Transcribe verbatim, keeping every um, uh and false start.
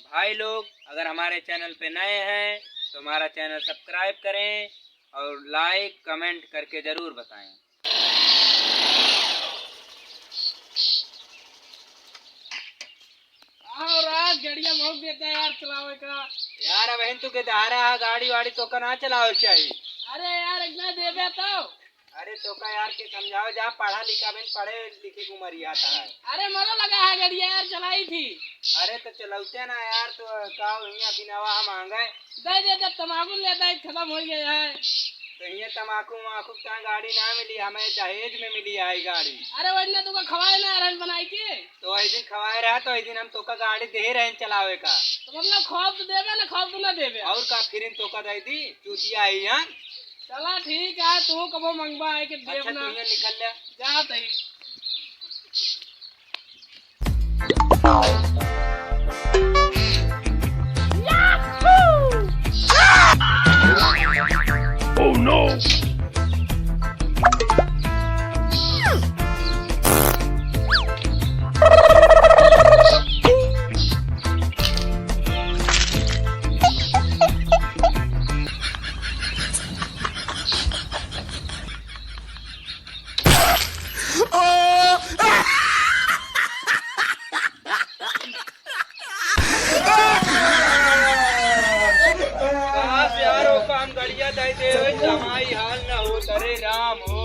भाई लोग, अगर हमारे channel पे नए हैं तो हमारा channel subscribe करें और like comment करके जरूर बताएं। और आज गड़िया बहुत देता है यार चलावे का। यार, अब हिन तू के दहारा है, गाड़ी वाड़ी तोका ना चलावे के चाही। अरे यार, इतना देबे तो। अरे तोका यार के समझाओ जा, पढ़ा लिखा बिन पढ़े लिखे के उमरिया आता है। अरे मरो लगा है गड़िया यार, चलाई थी। अरे तो चलौते ना यार, तो का हियाँ बिनावा हम आ गए। दे दे, जब तमाकू लेता है खत्म हो गया है। तो हियाँ तमाकू वमाकू का गाड़ी ना मिली, हमें दहेज में मिली आई गाड़ी। अरे वही ना तुका खवाए ना रहन बनाई के। तो वही दिन खवाए रहा, तो वही दिन हम तोका गाड़ी दे रहे चलावे का। तो मतलब खौफ तो देबे ना, खौफ तो ना देबे। और का फिर तोका दे दी, चूतिया आई हम। चला ठीक है, तू कबो मंगवा है कि देव अच्छा, ना। तू ये निकल ले। जा तही। Oh no! काश यार, वो काम गड़िया दे दे, कमाई हाल ना हो, अरे राम हो।